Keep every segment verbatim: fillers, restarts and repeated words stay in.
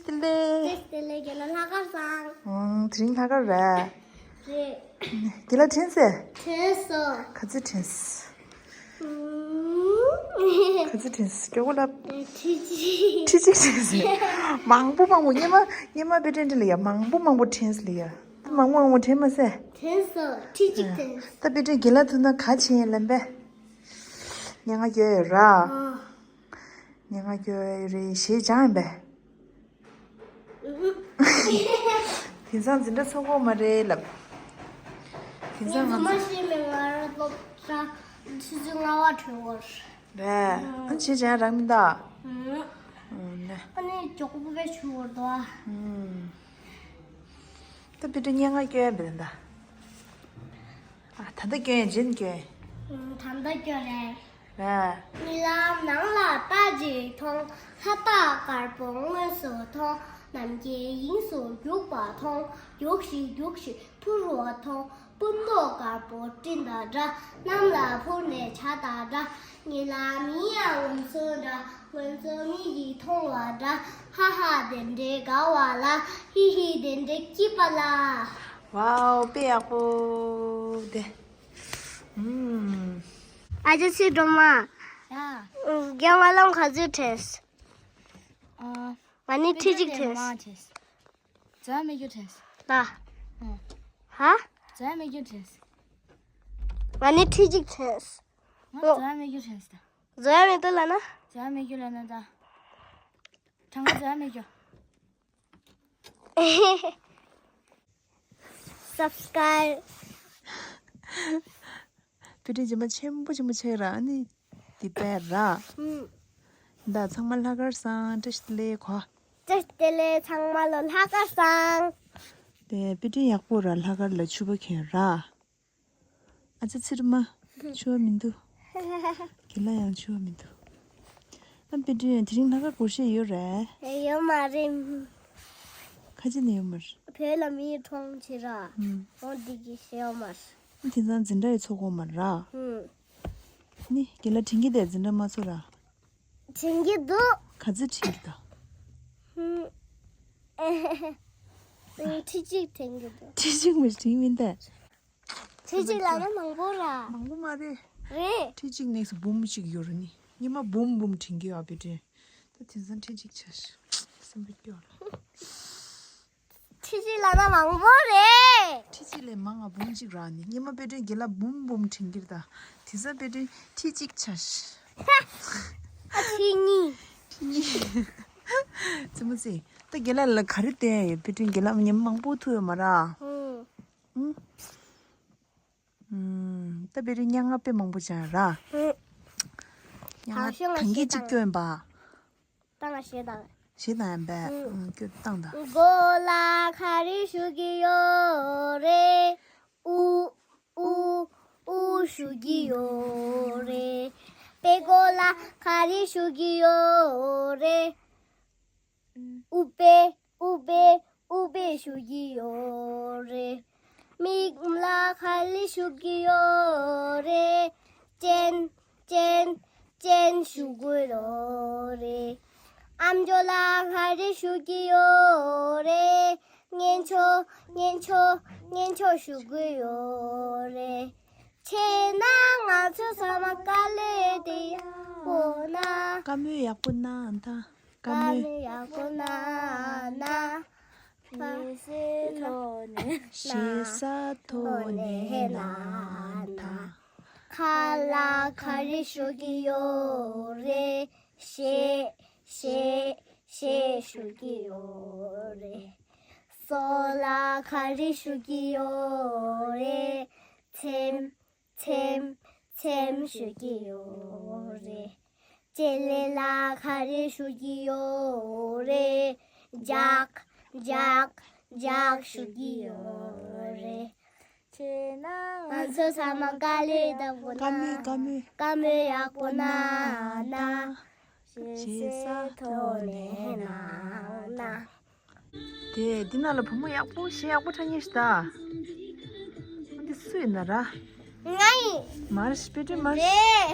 བདེ་ལེགས། བདེ་ལེགས། རྒན་ལགས་ལྷག་དཀར་བཟང་། ཨང་། དེ་རིང་ལྷག་དཀར་རེད། རེད། རྒན་ལགས་དྲན་སོང་། དྲན་སོང་། ག་ཚོད་དྲན་སོང་། ཨུམ། ག་ཚོད་དྲན་སོང་། མགྱོགས་པོ་ལབ། ཁྲི་གཅིག་ཁྲི་གཅིག་དྲན་སོང་། མང་པོ་མང་པོ། སྔོན་མ་སྔོན་མ་དཔེ་དྲན་དྲན་ལ་ཡ། མང་པོ་མང་པོ་དྲན་སོང་ལ་ཡ། མང་པོ་མང་པོ་དྲན་མ་སོང་། དྲན་སོང་། ཁྲི་གཅིག་དྲན་སོང་། ད་དཔེ་དྲན་རྒན་ལགས་ཐུག་ན་ག་བྱེད་ཡིན་ལབ་པས། སྙན་ངག་སྐྱོན་ཡོད་ར། ཨ། སྙན་ངག་སྐྱོན་ཡོད་རེད། གཞས་སྦྱངས་ཡིན་པས། དེང་སང་འཛིན་གྲྭ་ཚོགས་ཀྱི་ཡོད་མ་རེད་ལབ། དེང་སང་ང་ཚོ། ངས་ཤེས་མེད། ང་རང་སློབ་གྲྭ་ཆུ་ཚོད་ལྔ་པ་གྲོལ་བར། རེད། ཨ། གཞས་སྦྱང་རག་མི་འདུག་ཨ། ཨ་ནི། ཨ་ནི་མགྱོགས་པོ་དཔེ་བྱུང་བར་འདུག་ཨ། ད་དཔེ་དྲན་སྙན་ངག་སྐྱོན་ཡིན་པས་ད། ཨ། ད་ལྟ་སྐྱོན་ཡིན། རྗེས་ནས་སྐྱོན་ཡིན། ཨ། ད་ལྟ་སྐྱོན་རེད། རེད། རྨི་ལམ་ནང་ལ་རྟ་གཅིག་མཐོང་། ལྷ་རྟ་དཀར་པོ་དངོས་སུ་མཐོང་། ནམ་མཁའི་དབྱིངས་སུ་རྒྱུག་པ་མཐོང་། རྒྱུག་བཞིན་རྒྱུག་བཞིན་འཕུར་བ་མཐོང་། སྤུ་མདོག་དཀར་པོ་སྤྲིན་དང་འདྲ། གནམ་ལ་འཕུར་ནས་བྱ་དང་འདྲ། རྨི་ལམ་ཡིན་ཡང་ངོ་སོ་འདྲ། ངོ་སོ་མིག་གིས་མཐོང་བ་འདྲ། ཧ་ཧ་དེ་འདྲའི་དགའ་བ་ལ། ཧི་ཧི་དེ་འདྲའི་སྐྱིད་པ་ལ། ཝའོ། དཔེ་ཡག་པོ་དེ། ཨུམ། ཨ་ཅག་ཚེ་སྒྲོལ་མ། ཡ། རྒན་སྨོན་ལམ་ག་ཚོད་དྲན་སོང་། ཨ། ང་ནི་ཁྲི་གཅིག་དྲན་སོང་། དྲན་མ་དྲན་སོང་། འཛོལ་མེད་རྒྱུ་དྲན་སོང་། ད། ཨ། ཧ། འཛོལ་མེད་རྒྱུ་དྲན་སོང་། ང་ནི་ཁྲི་གཅིག་དྲན་སོང་། ང་འཛོལ་མེད་རྒྱུ་དྲན་སོང་། འཛོལ་མེད་རྒྱུ་ལབ་ན། འཛོལ་མེད་རྒྱུ་ལབ་ན་ད། གྲངས་ཀ་འཛོལ་མེད་རྒྱུ། Subscribe། དཔེ་དྲན་རྗེས་མ་ཆེན་པོ་ཆེན་པོ་ཆགས་ར། ཨ་ནི་དེ་དཔེ་ར། ཨུམ། ད་ཚང་མ་ལྷག་དཀར་བཟང་། བཀྲ་ཤིས་བདེ་ལེགས་གོ། བཀྲ་ཤིས་བདེ་ལེགས། ཚང་མ་ལོ་ལྷག་དཀར་བཟང་། དེ་དཔེ་དྲན་ཡག་པོ་ར། ལྷག་དཀར་ལ་ཕྱུ་པ་གྱོན་ར། ཨ་ཅག་ཚེ་སྒྲོལ་མ། ཕྱུ་པ་མི་འདུག་རྒན་ལགས་ཡང་ཕྱུ་པ་མི་འདུག་ཨ། དཔེ་དྲན་དེ་རིང་ལྷག་དཀར་སྒོར་གཞས་ཡོད་རེད། ཡོད་མ་རེད། ཁ་ཅིག་ནས་ཡོད་མ་རེད། བོད་ལ་མིའི་གྲོང་ཁྱེར་ར། ཨུམ། འོ་འདི་གི་གཞས་ཡོད་མ་རེད། དེང་སང་འཛིན་གྲྭ་ཡི་ཚོགས་ཡོད་མ་རེད། ཨུམ། ནི་རྒན་ལགས་དྲན་གྱི་འདུག་འཛིན་གྲྭ་མ་ཚོགས་ར། དྲན་གྱི་འདུག་ག་ཚོད་དྲན་གྱི་འདུག་ཨུམ། ཁྲི་གཅིག་དྲན་གྱི་འདུག་ཁྲི་གཅིག་མ་དྲན་མིན་ད། ཁྲི་གཅིག་ལབ་ན་མང་པོ་ར། མང་པོ་མ་རེད། རེད། ཁྲི་གཅིག་next་འབུམ་གཅིག་ཡོད་རེད་ནི། སྔོན་མ་འབུམ་འབུམ་དྲན་གྱི་ཡོད་པའི་དྲན། ད་དེང་སང་ཁྲི་གཅིག་ཆགས་ཤག་སེམས་པ་སྐྱོ་ལ། ཁྲི་གཅིག་ལབ་ན་མང་པོ་རེད། ཁྲི་གཅིག་ལས་མང་ང་འབུམ་གཅིག་རག་ནི། སྔོན་མ་དཔེ་དྲན་རྒན་ལགས་འབུམ་འབུམ་དྲན་གྱི་རེད་ད། དེང་སང་དཔེ་དྲན་ཁྲི་གཅིག་ཆགས་ཤག་ཨ། ཁྲི་གཉིས། ཁྲི་གཉིས། ཙི་མོ་ཙི། ད་རྒན་ལགས་ལ་ག་རེ་བསྟན་ཡོད། དཔེ་དྲན་རྒན་ལགས་སྔོན་མ་མང་པོ་ཐུག་ཡོད་མ་རེད། ཨུམ། ཨུམ། ད་དཔེ་དྲན་སྙན་ངག་དཔེ་མང་པོ་སྦྱངས་ར། ཨུམ། སྙན་ངག་གང་ཤེས་ང་གང་གི་ཤེས་གཅིག་དང་སྐྱོན་པ། ད་ང་ཞེ་དང་། ཞེ་དང་ཡིན་པས། ཨུམ། ཨུམ། སྐྱོན་བཏང་དང་། མགོ་ལ་ག་རེ་ཞུ་གི་ཡོད་རེད། ཨུ། ཨུ། ཨུ་ཞུ་གི་ཡོད་རེད། དཔེ་མགོ་ལ་ག་རེ་ཞུ་གི་ཡོད་རེད། ཨུཏྤལ། ཨུཏྤལ། ཨུཏྤལ་ཞུ་གི་ཡོད་རེད། མིག་ལ་ག་རེ་ཞུ་གི་ཡོད་རེད། སྤྱན། སྤྱན། སྤྱན་ཞུ་གི་ཡོད་རེད། ཨམ་ཅོག་ལ་ག་རེ་ཞུ་གི་ཡོད་རེད། སྙན་ཆོས། སྙན་ཆོས། སྙན་ཆོས་ཞུ་གི་ཡོད་རེད། བྱས་ན་ང་ཚོ་ཚང་མ་དཀའ་ལས་དེ་ཡག་པོ་གནང་། བཀའ་མོལ་ཡག་པོ་གནང་དང་། བཀའ་མོལ་ཡག་པོ་གནང་ན། ཞེ་སའི་ཐོག་ནས། ཞེ་སའི་ཐོག་ནས་གནང་དང་། ཁ་ལ་ག་རེ་ཞུ་གི་ཡོད་རེད། ཞེ། ཞེ། ཞེ་ཞུ་གི་ཡོད་རེད། སོ་ལ་ག་རེ་ཞུ་གི་ཡོད་རེད། ཚེམས། ཚེམས། ཚེམས་ཞུ་གི་ཡོད་རེད། ལྕེ་ལེ་ལ་ག་རེ་ཞུ་གི་ཡོད་རེད། ལྗགས། ལྗགས། ལྗགས་ཞུ་གི་ཡོད་རེད། བྱས་ན་ང་ཚོ་ཚང་མ་དཀའ་ལས་ཡག་པོ་གནང་། བཀའ་མོལ། བཀའ་མོལ། བཀའ་མོལ་ཡག་པོ་གནང་ན། ཞེ་སའི་ཐོག་ནས་གནང་ན། དེ་འདི་ནང་ལ་བུ་མོ་ཡག་པོ་གཞས་ཡག་པོ་འཁྲབ་མཁན་ཞིག་གདའ། འདི་སུ་ཡིན་ན་ར། ང་ཡིན། མ་རེད། དཔེ་སྐྲུན་མ་རེད།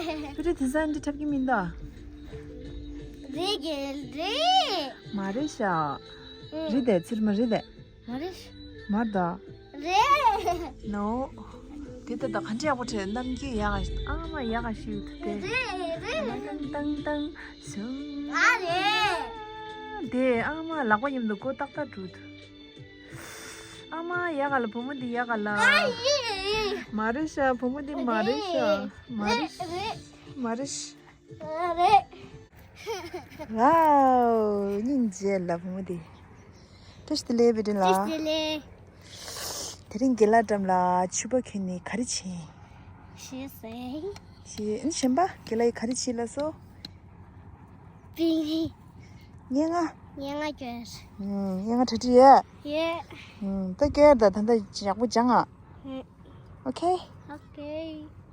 རེད། དཔེ་སྐྲུན་དེང་སང་འདི་འཁྲབ་ཀྱི་མིན་ད། རེད་རེད། མ་རེད་ཤག་རེད་དེ། ཚིར་མ་རེད་དེ། མ་རེད། མ་ད། རེད། ནོ། དེ་ལྟ་ད་ག་འདྲ་ཡག་པོ་བྲིས། རྣམ་འགྱུར་ཡག་ག་ཨ་མ་ཡག་ག་ཤིག་ཐུབ་དེ། རེད་རེད། ཏང་ཏང་ཏང་ཤུང་། ཨ་རེད། དེ་ཨ་མ་ལག་པ་མཉམ་དུ་མགོ་ཏག་ཏག་འགྲོ་ཐུབ། ཨ་མ་ཡག་ག་ལ། བུ་མོ་འདི་ཡག་ག་ལ། ཨ་ཡེ། མ་རེད་ཤག་བུ་མོ་འདི་མ་རེད་ཤག་མ་རེད། རེད། མ་རེད། རེད། ཝའོ། སྙིང་རྗེ་ལ་བུ་མོ་དེ། བཀྲ་ཤིས་བདེ་ལེགས་བེ་ཏྲིན་ལགས། བཀྲ་ཤིས་བདེ་ལེགས། དེ་རིང་དགེ་ལགས་འགྲམ་ལ་ཕྱུ་པ་ཁྱེར་ནས་ག་རེ་བྱེད། ཞེས་ཟེར། ཞེས། ཨ་ནི་གཞན་པ་དགེ་ལགས་ཡིས་ག་རེ་བྱེད་ལགས་སོ། པིང་ལི། སྙན་ངག་སྙན་ངག་སྐྱོན། ཨུམ། སྙན་ངག་གྲ་སྒྲིག་ཡོད། ཡོད། ཨུམ། ད་སྐྱོར་ད། ད་ད་ཡག་པོ་སྦྱང་ཨ། ཨུམ། ཨོ་ཁེ། ཨོ་ཁེ།